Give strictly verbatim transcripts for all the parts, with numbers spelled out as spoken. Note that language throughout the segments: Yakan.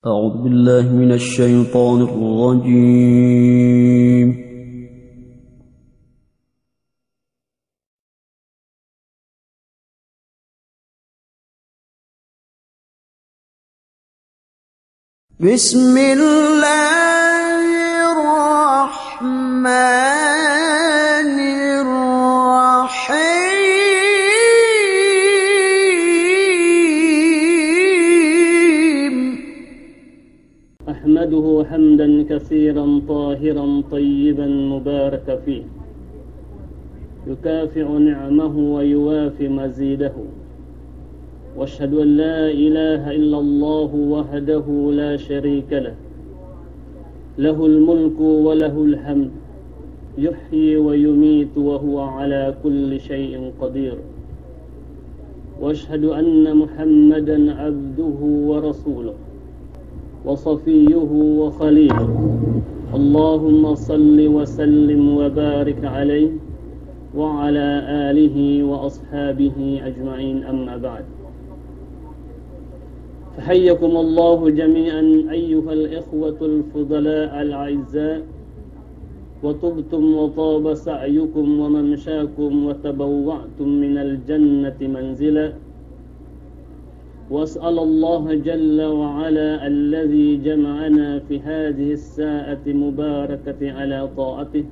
أعوذ بالله من الشيطان الرجيم. بسم الله الرحمن الرحيم. أحمده حمدا كثيرا طاهرا طيبا مباركا فيه، يكافئ نعمه ويوافي مزيده. وأشهد أن لا إله إلا الله وحده لا شريك له، له الملك وله الحمد، يحيي ويميت وهو على كل شيء قدير. وأشهد أن محمدا عبده ورسوله وصفيه وخليله. اللهم صل وسلم وبارك عليه وعلى آله وأصحابه أجمعين، أما بعد. فحياكم الله جميعا أيها الإخوة الفضلاء الأعزاء، وطبتم وطاب سعيكم وممشاكم وتبوأتم من الجنة منزلا. وأسأل الله جل وعلا الذي جمعنا في هذه الساعة المباركة على طاعته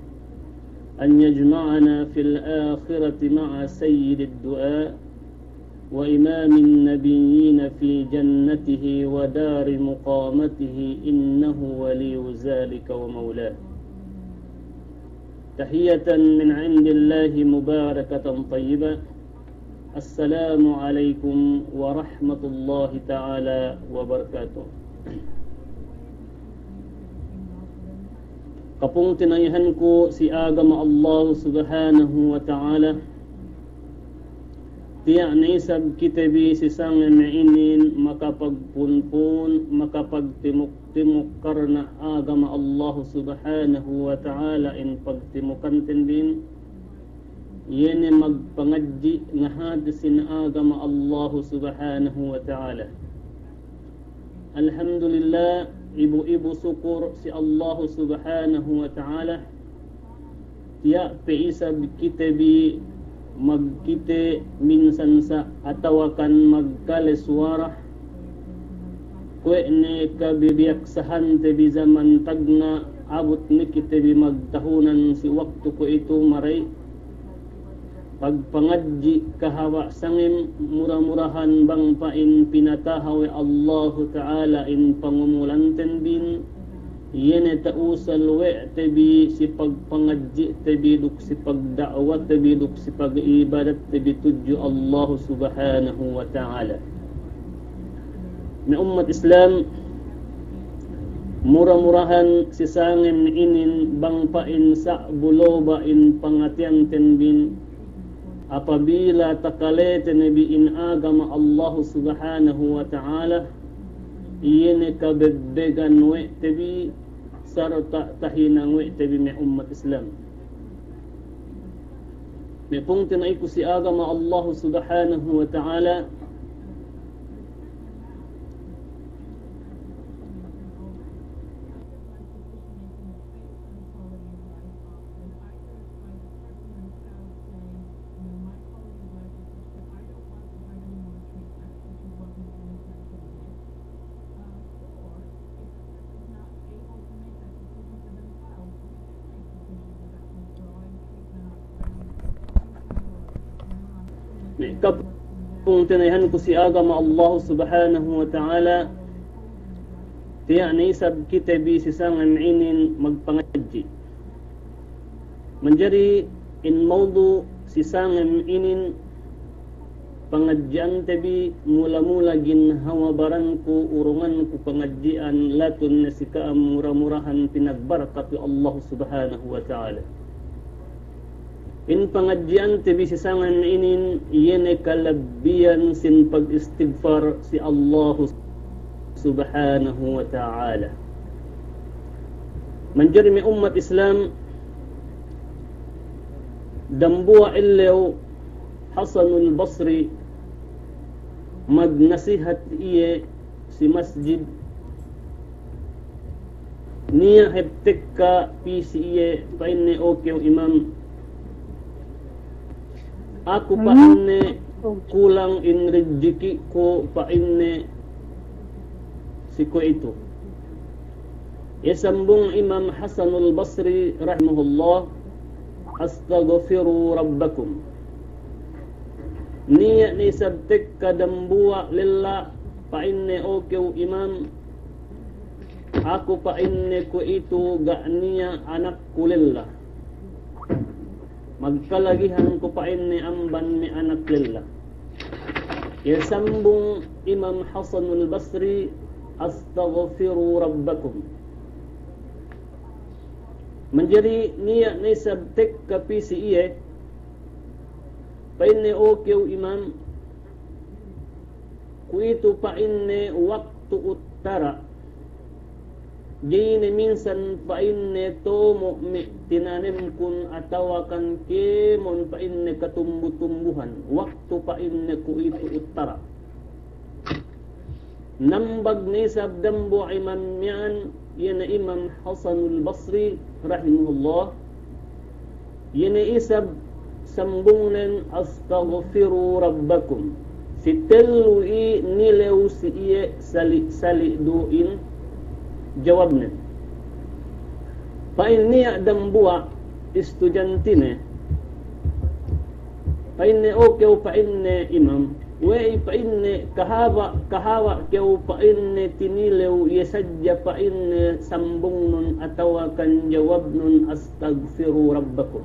أن يجمعنا في الآخرة مع سيد الدعاء وإمام النبيين في جنته ودار مقامته، إنه ولي ذلك ومولاه. تحية من عند الله مباركة طيبة. السلام عليكم ورحمة الله تعالى وبركاته. Kapungtina'ihanku si agama Allah Subhanahu wa Ta'ala, tiya' ne isab kite bi si sangem inin makapagpunpun, makapagtimuk-timuk karna' agama Allah Subhanahu wa Ta'ala in pagtimukanten bin, iye ne magpangadji' ngahāti sin agama Allah Subhanahu wa Ta'ala. Alhamdulillah, ibu-ibu sukur si Allah Subhanahu wa Ta'ala, tiya' pe isab kite bi magkite minsan sa' atawakan magkale suwara, kuwe' ne kabibiyaksahante bi jaman tagna' abut ne kite bi magtahunan si waktu kuwe'itu mara'i pagpangadji' kahaba' sangem, mura-murahan bang pa'in pinataha' we' Allahu Ta'ala in pangumulanten bin, iye ne ta'usal we' te bi si pagpangadji'te bi duk si pagda'wate bi duk si pag'ibadatte bi tudju Allahu Subhanahu wa Ta'ala. Me' ummat Islam, mura-murahan si sangem inin bang pa'in sa' bu loba' in pangatiyanten bin, apabila takalete ne bi in agama Allahu Subhanahu wa Ta'ala, iye ne kabebbegan we' te bi, sarta' tahinang we' te bi me' ummat Islam. Me' pungtina'iku si agama Allahu Subhanahu wa Ta'ala, me' kapungtina'ihanku si agama Allahu Subhanahu wa Ta'ala, tiya' ne isab kite bi si sangem inin magpangadji'. Manjari in mawdu' si sangem inin pangadji'ante bi mula-mula ginhawa baranku, urunganku pangadji'an, latun ne si ka'am, mura-murahan pinagbarakat we' Allahu Subhanahu wa Ta'ala. In pangadji'ante bi si sangem inin iye ne kalabbihan sin pag-istigfar si Allahu Subhanahu wa Ta'ala. Manjari me' ummat Islam, dambuwa' ellew Hasanul Basri magnasihat iye si masjid, Niya' hep tekka pī si iye, pa'inne, o kew imam, aku, pa'inne, kulang in rijjikiku, pa'inne, si kuwe'itu. Iye sambung Imam Hasanul Basri rahimahullah, "Astaghfiru rabbakum." Niya' ne isab tekka dambuwa' lella, pa'inne, o kew imam, aku, pa'inne, kuwe'itu ga' niya' anakku lella. Magkalagihan ku, pa'inne, amban me' anak lella. Iye sambung Imam Hasanul Basri, "Astaghfiru rabbakum." Manjari niya' ne isab tekka pī si iye, pa'inne, o kew imam, kuwe'itu, pa'inne, waktu uttara'. Ga'i ne minsan, pa'inne, tomo' me' tinanemkun atawakan kēmon, pa'inne, katumbu-tumbuhan. Waktu, pa'inne, kuwe'itu uttara'. Nambag ne isab dambuwa' imam miya'an, iye ne Imam Hasanul Basri rahimahullah. Iye ne isab sambungnen, "Astaghfiru rabbakum." Si tellu i nilew si iye sali'-sali' du in jawabnen. Pa'in niya' dambuwa' istudiyantine, pa'inne, o kew, pa'inne, imam, we'ey, pa'inne, kahaba', kahaba' kew, pa'inne, tinilew iye sadja, pa'inne, sambungnun atawakan jawabnun, "Astaghfiru rabbakum."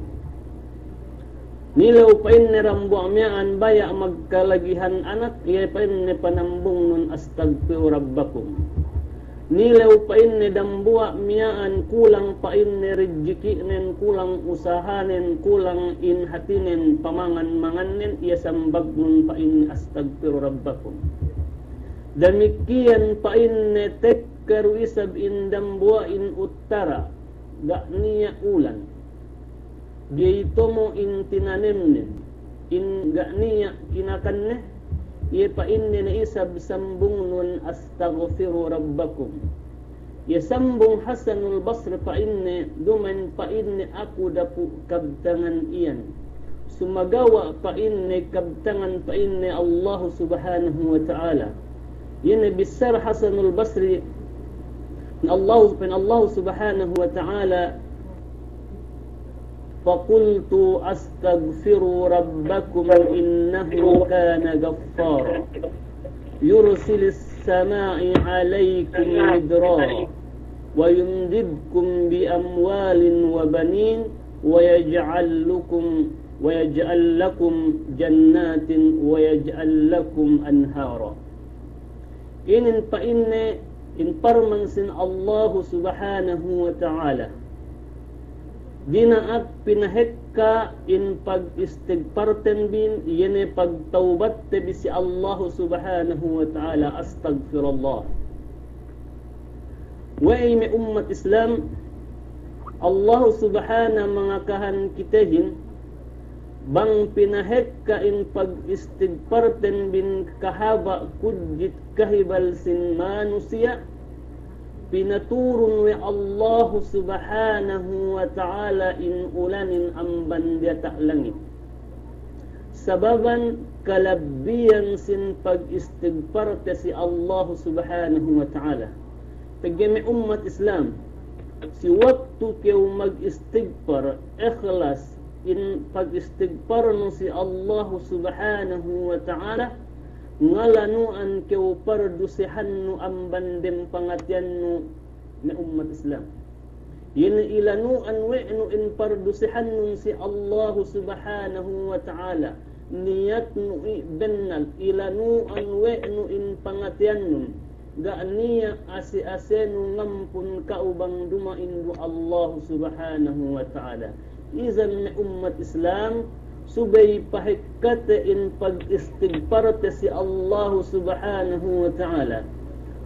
Nilew, pa'inne, dambuwa' miya'an baya' magkalagihan anak, iye, pa'inne, panambungnun, "Astaghfiru rabbakum." Nilew, pa'inne, dambuwa' miya'an kulang, pa'inne, rijikinen, kulang usahanen, kulang in hatinen, pamangan-mangannen, iye sambagnun, pa'inne, "Astaghfiru rabbakum." Damikkiyan, pa'inne, tekka du isab in dambuwa' in uttara', ga' niya' ulan. Ga'i tomo' in tinanemnen, in ga' niya' kinakanne, iye, pa'inne, ne isab sambungnun, "Astaghfiru rabbakum." Iye sambung Hasanul Basri, pa'inne, duma'in, pa'inne, aku dapu' kabtangan iyan. Sumagawa', pa'inne, kabtangan, pa'inne, Allahu Subhanahu wa Ta'ala. Iye ne bissara Hasanul Basri, Allahu, pa'in Allahu Subhanahu wa Ta'ala, "Faqultu astaghfiru rabbakum innahu kana ghaffara. Yursilis sama'a 'alaykum midrara. Wa yumdidkum bi amwalin wa banin. Wa yaj'al lakum, wa yaj'al lakum jannatin. Wa yaj'al lakum anhara." Inin pa'inne in parman sin Allahu Subhanahu wa Ta'ala. Dina'ak pinahekka in pag-istigparten bin, iye ne pagtawbatte bi si Allahu Subhanahu wa Ta'ala, astaghfirullah. We'ey me' ummat Islam, Allahu Subhanahu mangakahan kitehin, bang pinahekka in pag-istigparten bin kahaba' kudjit kahibal sin manusiya', pinaturun we' Allahu Subhanahu wa Ta'ala in ulanin amban diyata' langit. Sababan kalabbiyan sin pag-istigparte si Allahu Subhanahu wa Ta'ala. Pegge' me' ummat Islam, si waktu kew mag-istigpar, ikhlas in pag-istigparnu si Allahu Subhanahu wa Ta'ala, ngalanu'an kew pardusehannu amban dem pangatiyannu, me' ummat Islam. Iye ne ilanu'an we' nu in pardusehannun si Allahu Subhanahu wa Ta'ala, niyatnu i' bennal, ilanu'an we' nu in pangateyannun, ga' niya' ase'-asenu ngampun ka'u bang duma'in du Allahu Subhanahu wa Ta'ala. Izan me' ummat Islam, subey pahekkate in pag-istigparte si Allahu Subhanahu wa Ta'ala.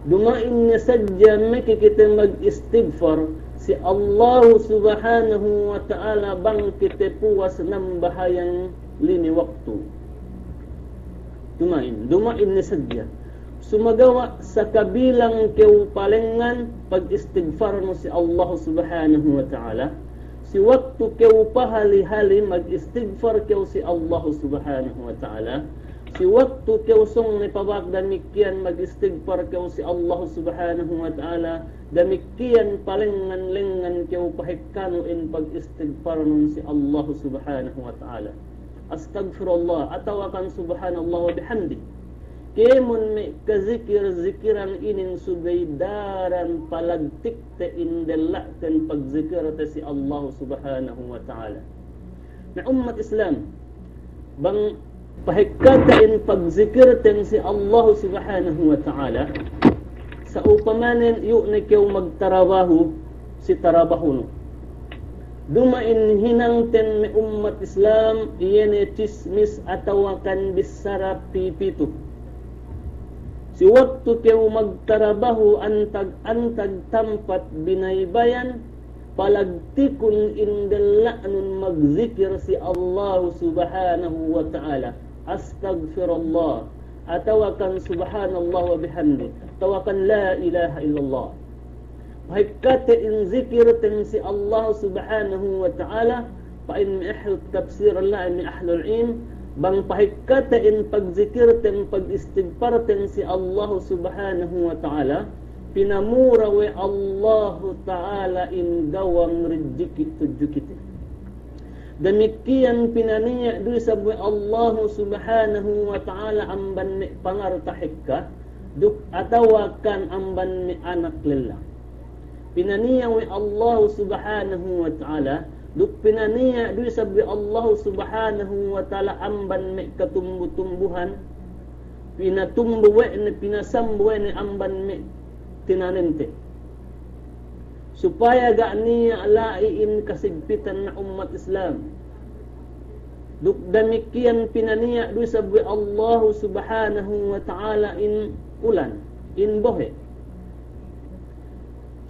Duma'in ne sadja meke kite mag-istigpar si Allahu Subhanahu wa Ta'ala bang kite puwas nambahayang lime waktu. Duma'in, duma'in ne sadja. Sumagawa' sakabilang kew palengngan pagistigfarnu si Allah Subhanahu wa Ta'ala, si waktu kew pahali-hali magistigfar kew si Allah Subhanahu wa Ta'ala, si waktu kew sōng ne pabagda damikkiyan magistigfar kew si Allah Subhanahu wa Ta'ala, damikkiyan palengngan-lengngan kew pahekkanu in pagistigfarnun si Allah Subhanahu wa Ta'ala. Astagfirullah, atawakan subhanallah wa bihamdih. Kēmon me' kazikir-zikiran inin subey daran palagtikte in della'ten pagzikirte si Allah Subhanahu wa Ta'ala. Na ummat Islam, bang pahekkate in pagzikirten si Allah Subhanahu wa Ta'ala, sa'upamanen iyu' ne kew magtarabahu si tarabahunu. Duma'in hinangten me' ummat Islam, iye ne chismis atawakan bissara pipitu. Si waktu kew magtarabahu antag-antag tampat binaybayan, palagtikun in della'nun magzikir si Allah Subhanahu wa Ta'ala. Astagfirullah. Atawakan subhanallah wa bihamdih. Atawakan la ilaha illallah. Pahekkate in zikirten si Allah Subhanahu wa Ta'ala, pa'in me' ahlul tafsir la'i me' ahlul ilm, bang pahekkate in pagzikirten, pagistigfarten si Allah Subhanahu wa Ta'ala, pinamura we' Allahu Ta'ala in gawang rijiki' tudju kite. Damikkiyan pinaniya' du isab we' Allahu Subhanahu wa Ta'ala amban me' pangalta' hekka, duk atawakan amban me' anak lella. Pinaniya' we' Allahu Subhanahu wa Ta'ala, duk pinaniya' du isab we' Allahu Subhanahu wa Ta'ala amban me' katumbu-tumbuhan, pinatumbu we' ne, pinasambu we' ne amban me' tinanemte. Supaya ga' niya' la'i in kasigpitan na ummat Islam. Duk damikkiyan pinaniya' du isab we' Allahu Subhanahu wa Ta'ala in ulan, in bohe'.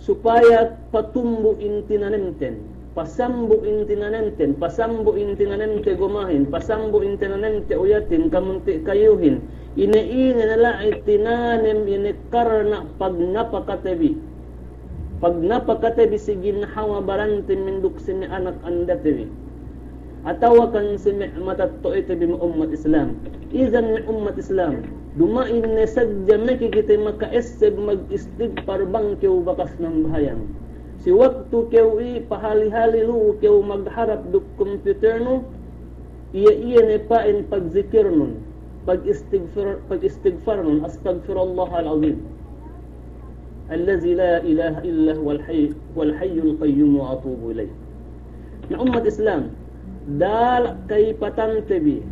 Supaya patumbu in tinanemten, pasambu in tinanemten, pasambu in tinanemte gomahin, pasambu in tinanemte uyatin, kamunti' kayuhin, ine-ine ne la'i tinanem ine karna' pagnapakate bi. Pagnapakate bi si ginhawa barante min duk si me' anak andate bi. Atawakan si me' matetto'ate bi me' ummat Islam. Izan me' ummat Islam, duma'in ne sadja meke kite maka'esseb magistigfar bang kew bakas nambahayang. Si waktu kew i pahali-hali lu'u kew magharap duk computernu, iye-iye ne pa'in pagzikirnun, pagistigfar-, pagistigfarnun, astagfirullahal azim. Allazi la ilaha illa huwal hayy-, huwal hayyul qayyum wa atubu ilaih. Na ummat Islam, dal kaypatante bi,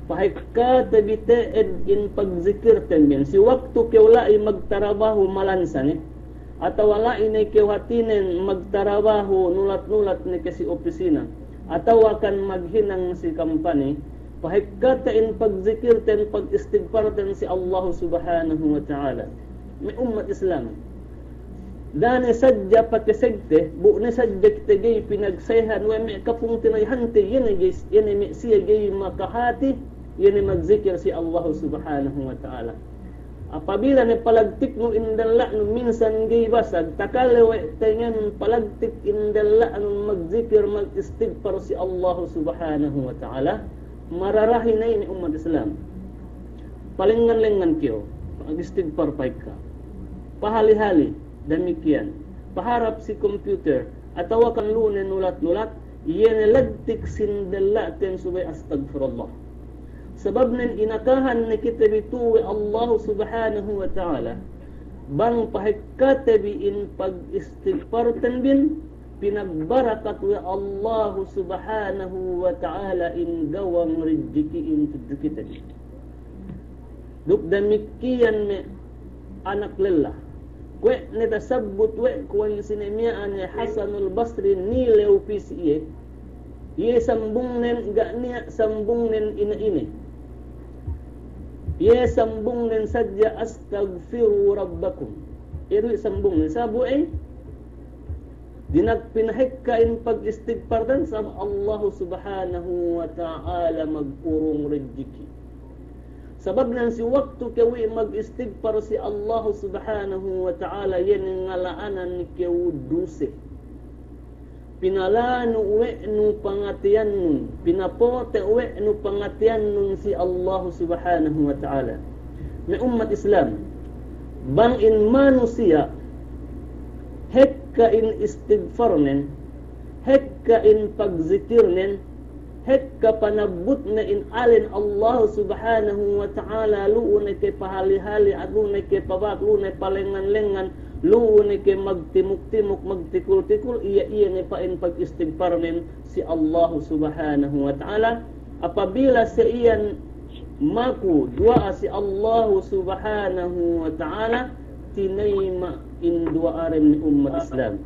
pahekkate bi te'ed in pagzikirten bi, si waktu kew la'i magtarabahu malansa ne, atawa la'i ne kew hātinen magtarabahu nulat-nulat ne ke si opisina, atawakan maghinang si kampani, pahekkate in pagzikirten, pagistigfarten si Allahu Subhanahu wa Ta'ala. Me' ummat Islam, da'a ne sadja pakesegte, bu ne sadja kite ga'i pinagsayhan we' me' kapungtina'ihante, iye ne ga'i, iye ne me' siye ga'i makahāti, iye ne magzikir si Allahu Subhanahu wa Ta'ala. Apabila ne palagtiknu in della'nu minsan ga'i basag, takale we' tengen palagtik in della'nu magzikir, magistigfar si Allahu Subhanahu wa Ta'ala, mararahi ne inin ummat Islam. Palengngan-lengngan kew, magistigfar pa'ekka. Pahali-hali, damikkiyan. Paharap si computer, atawakan lu'u ne nulat-nulat, iye ne lagtik sin della'ten subey astagfirullah. Sababnen inakahan ne kite bi tu'u we' Allahu Subhanahu wa Ta'ala, bang pahekkate bi in pagistigfarten bin, pinagbarakat we' Allahu Subhanahu wa Ta'ala in gawang rijiki'in tudju kite bi. Duk damikkiyan me' anak lella. Kuwe' ne tasabbut we' kuwan sine miya'an ne Hasanul Basri nilew pī si iye. Iye sambungnen ga' niya' sambungnen ine-ine. Iye sambungnen sadja, "Astagfiru rabbakum." Iye du sambungnen. Sabu ey, dina'ak pinahekka in pagistigfarten, sabab Allahu Subhanahu wa Ta'ala magkurung rijiki'. Sababnen si waktu kew we' magistigpar si Allahu Subhanahu wa Ta'ala, iye ne ngala'anan kew duse. Pinalanu' we' nu pangateyannun, pinapote' we' nu pangateyannun si Allahu Subhanahu wa Ta'ala. Me' ummat Islam, bang in manusiya' hekka in istigfarnen, hekka in pagzikirnen, hekka panabbutne in alen Allahu Subhanahu wa Ta'ala, lu'u ne ke pahali-hali, lu'u ne ke pabak, lu'u ne palengngan-lengngan, lu'u ne ke magtimuk-timuk, magtikul-tikul, iye-iye ne pa'in pagistigfarnen si Allahu Subhanahu wa Ta'ala. Apabila siye iyan maku duwa'a si Allahu Subhanahu wa Ta'ala, tinayima' in duwa'aren, ummat Islam.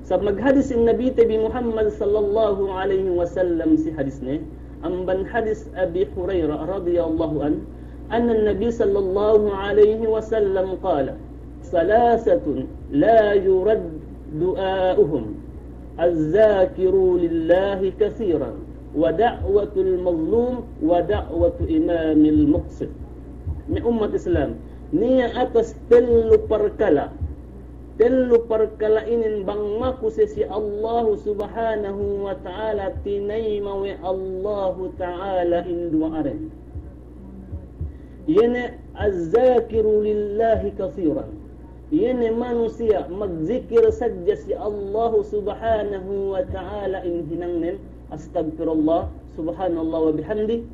Sabab maghadis in Nabite bi Muhammad sallallahu alaihi wasallam si hadisne, amban hadis Abi Hurairah radiyallahu anhu, anna Nabi sallallahu alaihi wasallam qala, "Salasatun la yurad du'a'uhum, az-zakiru lillahi kasiran, wa da'watul mazlum, wa da'watu imamil muqsit." Me' ummat Islam, niya' atas tellu parkala', tellu parkala' inin bang maku siye si Allahu Subhanahu wa Ta'ala, tinayima' we' Allahu Ta'ala in duwa'aren. Iye ne az-zakiru lillahi kasiran. Iye ne manusiya' magzikir sadja si Allahu Subhanahu wa Ta'ala in hinangnen, astagfirullah, subhanallah wa bihamdi.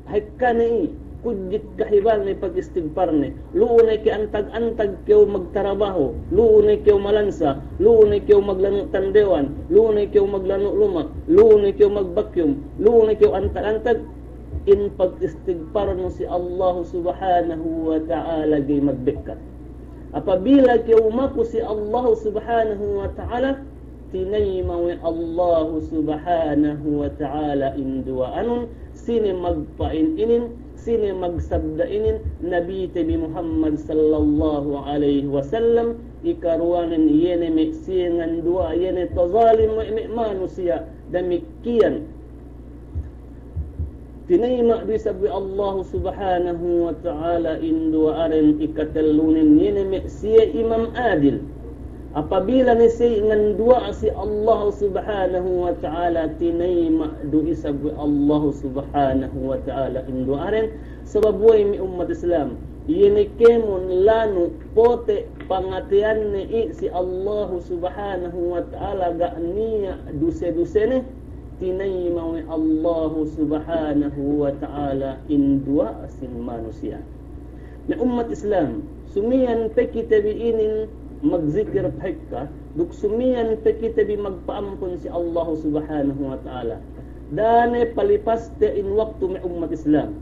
Hekka ne i, kujjit kahibalne pagistigfarne. Lu'u ne ke antag-antag kew magtarabaho, lu'u ne kew malansa, lu'u ne kew maglanu' tandewan, lu'u ne kew maglanu' luma', lu'u ne kew magbakyum, lu'u ne kew antag-antag, in pagistigfarnu si Allahu Subhanahu wa Ta'ala ga'i magbekkat. Apabila kew maku si Allahu Subhanahu wa Ta'ala, tinayima' we' Allahu Subhanahu wa Ta'ala in duwa'anun, sine magpa'in inin, sine magsabda inin, Nabite bi Muhammad sallallahu alaihi wasallam, ikaruwanen iye ne me' siye nganduwa'a, iye ne tazalim we' me' manusiya', damikkiyan tinayima' du isab we' Allahu Subhanahu wa Ta'ala in duwa'aren. Ikatellunen iye ne me' siye imam adil. Apabila ne siye nganduwa'a si Allahu Subhanahu wa Ta'ala, tinayima' du isab we' Allahu Subhanahu wa Ta'ala in duwa'aren. Sabab we'ey me' ummat Islam, iye ne kēmon lanu' pote' pangateyanne i' si Allahu Subhanahu wa Ta'ala ga' niya' duse-dusene, tinayima' we' Allahu Subhanahu wa Ta'ala in duwa'a sin manusiya'. Me' ummat Islam, sumiyan pe kite bi inin magzikir pahekka, duk sumiyan pe kite bi magpa'ampun si Allahu Subhanahu wa Ta'ala. Da'a ne palipaste in waktu, me' ummat Islam.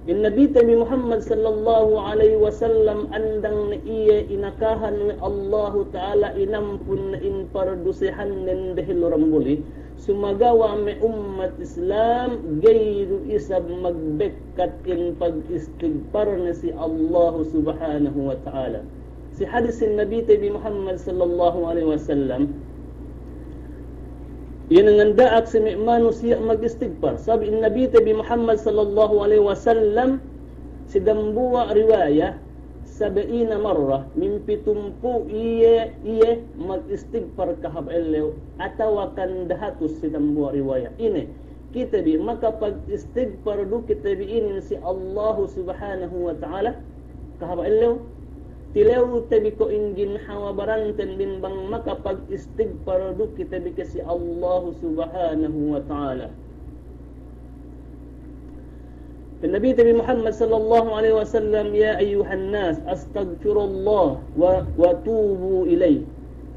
In Nabite bi Muhammad sallallahu alaihi wasallam andang ne iye inakahan we' Allahu Ta'ala inampun ne in pardusehannen dehil rambuli, sumagawa' me' ummat Islam ga'i du isab magbekkat in pagistigfarne si Allahu Subhanahu wa Ta'ala. Si hadis sin Nabite bi Muhammad sallallahu alaihi wasallam, iye ne nganda'ak si me' manusiya' magistigfar. Sabab in Nabite bi Muhammad sallallahu alaihi wasallam, si dambuwa' riwaya, sab'ina marra, mimpi tumpu' iye, iye magistigfar kahaba' ellew, atawa kan dahatus si dambuwa' riwaya. Ine, kite bi makapagistigfar du kite bi inin si Allahu Subhanahu wa Ta'ala kahaba' ellew? Tilewte bi ko' in ginhawa baranten bin bang makapagistigfar du kite bi ke si Allahu Subhanahu wa Ta'ala. Nabite bi Muhammad sallallahu alaihi wasallam, "Ya ayyuhan nas, astagfirullah wa, wa tubu ilaih.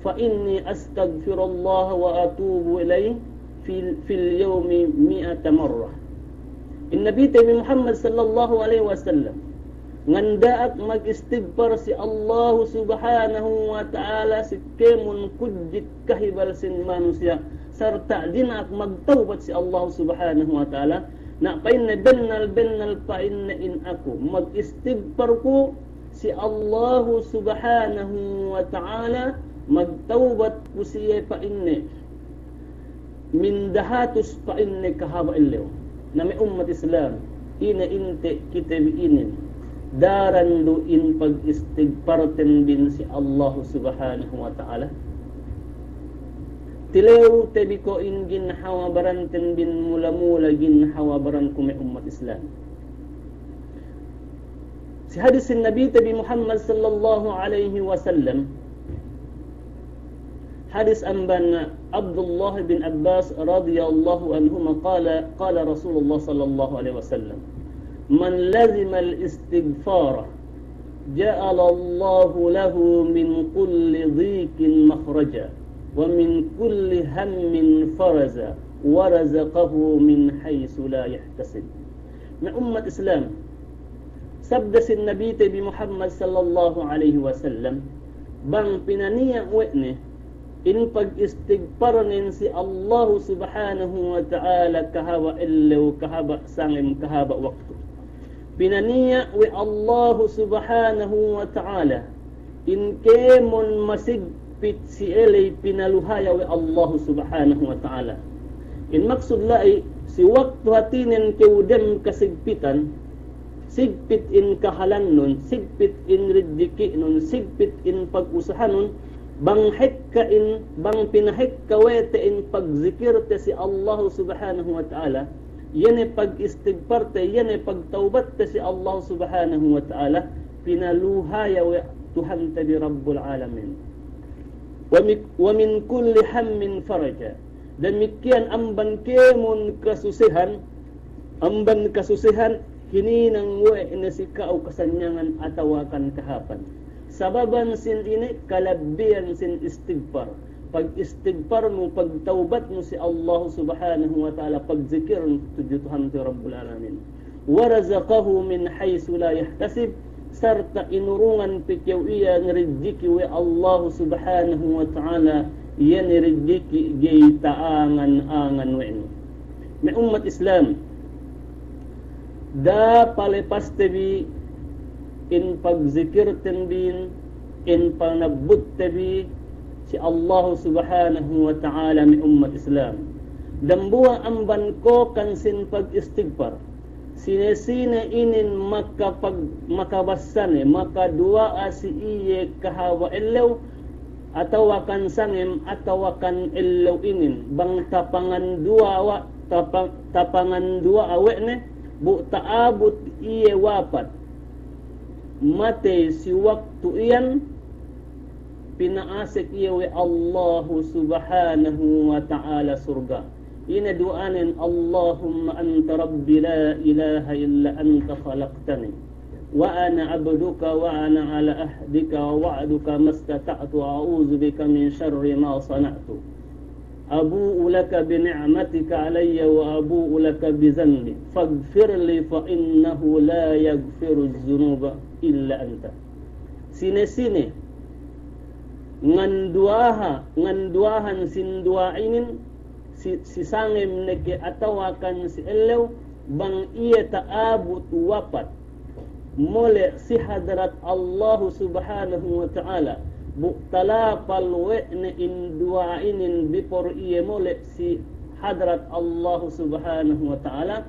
Fa inni astagfirullah wa atubu ilaih fil, fil yawmi mi'ata marrah." In Nabite bi Muhammad sallallahu alaihi wasallam nganda'ak magistigfar si Allahu Subhanahu wa Ta'ala si kēmon kujjit kahibal sin manusiya', sarta' dina'ak magtawbat si Allahu Subhanahu wa Ta'ala. Na pa'inne, bennal-bennal pa'inne in aku magistigfar ku si Allahu Subhanahu wa Ta'ala, magtawbat ku si iye pa'inne min dahatus pa'inne kahaba' ellew. Na me' ummat Islam, Ine inte kite bi inin, daran du in pag-istigparten bin si Allahu Subhanahu wa Ta'ala. Tilewte bi ko' in ginhawa baranten bin mula-mula ginhawa baranku me' ummat Islam. Si hadis sin Nabite bi Muhammad sallallahu alaihi wasallam, hadis amban Abdullah bin Abbas radiyallahu anhuma qala, qala Rasulullah sallallahu alaihi wasallam, "Man lazimal istighfara ja'alallahu lahu min kulli dhiqin makhraja, wa min kulli hammin faraja, wa razaqahu min haythu la yahtasib." Me' ummat Islam, sabda sin Nabite bi Muhammad sallallahu alaihi wasallam, bang pinaniya' we' ne in pag-istigparnen si Allahu Subhanahu wa Ta'ala kahaba' ellew, kahaba' sangem, kahaba' waktu. Pinaniya' we' Allahu Subhanahu wa Ta'ala in kēmon masigpit si eley pinaluhaya we' Allahu Subhanahu wa Ta'ala. In maksud la'i, si waktu hātinen kew dem kasigpitan, sigpit in kahalannun, sigpit in ridjiki'nun, sigpit in pag-usahanun, bang hekka in, bang pinahekka we' te in pagzikirte si Allahu Subhanahu wa Ta'ala, iye ne pag-istigparte, iye ne pagtawbatte si Allahu Subhanahu wa Ta'ala, pinaluhaya we' Tuhante bi Rabbul Alamin. Wa mi-, wa min kulli hammin faraja. Damikkiyan amban kēmon kasusehan, amban kasusehan hininang we' ne si ka'u kasanyangan atawakan kahāpan. Sababan sin ine, kalabbihan sin istigpar. Pag-istigparnu, pagtawbatnu si Allahu Subhanahu wa Ta'ala, pagzikirnu tudju Tuhante Rabbul Alamin. Wa razaqahu min haythu la yahtasib, sarta' inurungan pe kew iyan ridjiki' we' Allahu Subhanahu wa Ta'ala, iyan ridjiki' ga'i ta'angan-angan we' nu. Me' ummat Islam, da'a palepaste bi in pagzikirten bin, in panabbutte bi si Allahu Subhanahu wa Ta'ala, me' ummat Islam. Dambuwa' amban kōkan sin pag-istigpar. Sine-sine inin makapag-, makabassa ne, makaduwa'a si iye kahaba' ellew, atawakan sangem, atawakan ellew inin, bang tapanganduwa'a, tapa-, tapanganduwa'a we' ne, bu ta'abut iye wapat, matey si waktu iyan, pina'asek iye we' Allahu Subhanahu wa Ta'ala surga'. Ine duwa'anen, "Allahumma anta Rabbi la ilaha illa anta khalaqtani, wa ana abduka wa ana ala ahdika wa wa'dika mastata'tu, a'udhu bika min sharri ma sana'tu. Abu'u laka bi ni'matika alayya wa abu'u laka bi dhanbi, faghfir li fa innahu la yaghfiru dhunuba illa anta." Sine-sine nganduwa'a, nganduwa'ahan sin duwa'a inin, si, si sangem ne ke atawakan si ellew, bang iye ta'abut wapat mole' si hadrat Allahu Subhanahu wa Ta'ala, bu talapal we' ne in duwa'a inin bipor iye mole' si hadrat Allahu Subhanahu wa Ta'ala,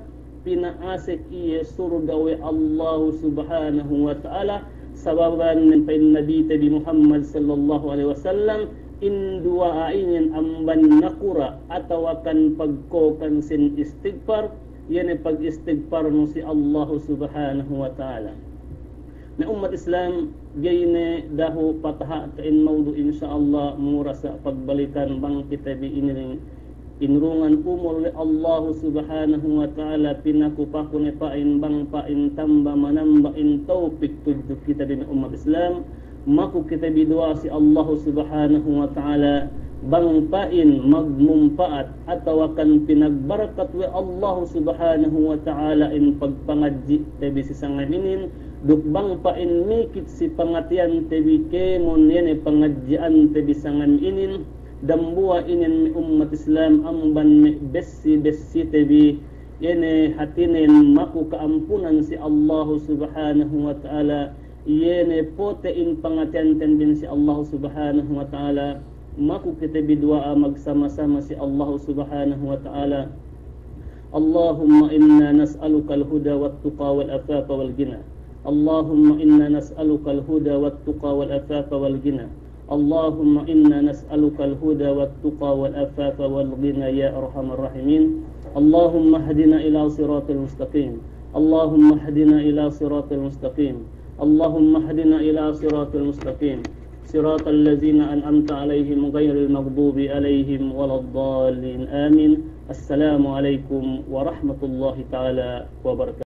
pina'asek iye surga' we' Allahu Subhanahu wa Ta'ala, sababan pa'in Nabite bi Muhammad sallallahu alaihi wasallam, in duwa'a inin amban nakura' atawakan pagkōkan sin istigpar, iye ne pag-istigparnu si Allahu Subhanahu wa Ta'ala. Na ummat Islam, ga'i ne dahu' pataha'te in mawdu', insya Allah mura sa' pagbalikan bang kite bi inin inurungan umul we' Allahu Subhanahu wa Ta'ala, pinaku-paku ne pa'in bang pa'in tamba manamba in tawpik tudju kite bi me' ummat Islam, maku kite bi duwa'a si Allahu Subhanahu wa Ta'ala, bang pa'in magmumpa'at atawakan pinagbarakat we' Allahu Subhanahu wa Ta'ala in pagpangadji'te bi si sangem inin, duk bang pa'in mikit si pangatiyante bi kēmon iye ne pangadji'ante bi sangem inin, dambuwa' inin me' ummat Islam amban me' bessi-bessite bi, iye ne hātinen maku ka'ampunan si Allahu Subhanahu wa Ta'ala, iye ne pote' in pangatiyanten bin si Allahu Subhanahu wa Ta'ala, maku kite bi duwa'a magsama-sama si Allahu Subhanahu wa Ta'ala. اللهم إنا نسألك الهدى والتقى والعفاف والغنى. اللهم إنا نسألك الهدى والتقى والعفاف والغنى. اللهم إنا نسألك الهدى والتقى والعفاف والغنى يا أرحم الراحمين. اللهم اهدنا إلى صراط المستقيم. اللهم اهدنا إلى صراط المستقيم. اللهم اهدنا إلى صراط المستقيم. صراط الذين أنعمت عليهم غير المغضوب عليهم ولا الضالين. آمين. السلام عليكم ورحمة الله تعالى وبركاته.